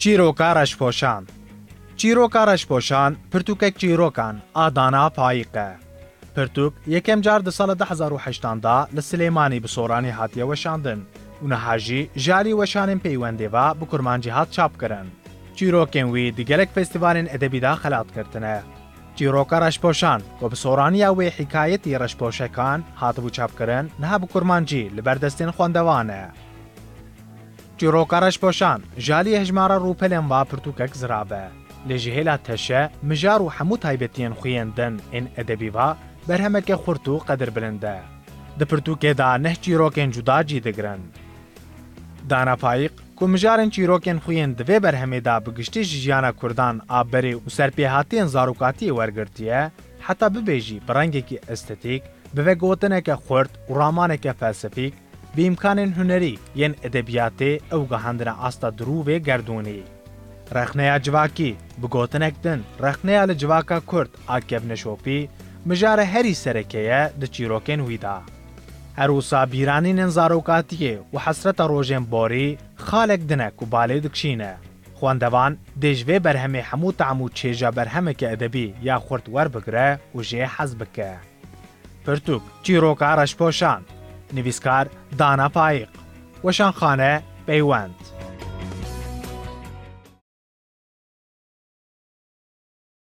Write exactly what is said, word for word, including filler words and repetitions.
Çîroka Reşpoşan. Çîroka Reşpoşan pirtûkek çîrokan a Dana Fayîq e. Pirtûk yekem car di sala du hezar û heştan de li Silêmanî bi soranî hatiye weşandin û niha jî ji alî weşanên peywendê ve bi kurmancî hat çapkirin. Çîrokên wî di gelek festîvalên edebî de xelat girtine. Çîroka Reşpoşan, ku bi soraniya wê hîkayetî Reşpoşekan hatibû çapkirin, niha bi kurmancî li ber destên xwendevan e. Çîroka Reşpoşan, ji alî hejmara rûpelên va pirtûkek zirav e. Lê ji hêla teşe, mijar û hemû taybetiyên xwe yên din ên edebî va berhemeke xurt û qedirbilind e. Di pirtûkê de neh çîrokên cuda cî digirin. Dana Fayîq, ku mijarên çîrokên xwe yên di vê berhemê de bi giştî ji jiyana Kurdan a berê û serpêhatiyên zarokatiyê wergirtiye, heta bibêjî bi rengekî estetîk, bi vegotineke xurt û ramaneke felsefîk, bi îmkanên hunerî yên edebiyatê ew gihandine asta dirû vê gerdûnî. Rexneya civakî, bi gotinek din, rexneya li civaka Kurd a kevneşopî, mijara herî sereke ye di çîrokên wî de. Her wisa bîranînên zarokatiyê û hesreta rojên borî xalek din e ku balê dikişîne. Xwendevan dê ji vê berhemê hemû tam û çêja berhemeke edebî ya xurt werbigire û jê hez bike. Pirtûk, Çîroka Reşpoşan. Nivîskar, Dana Fayîq. Weşanxane, Peywend.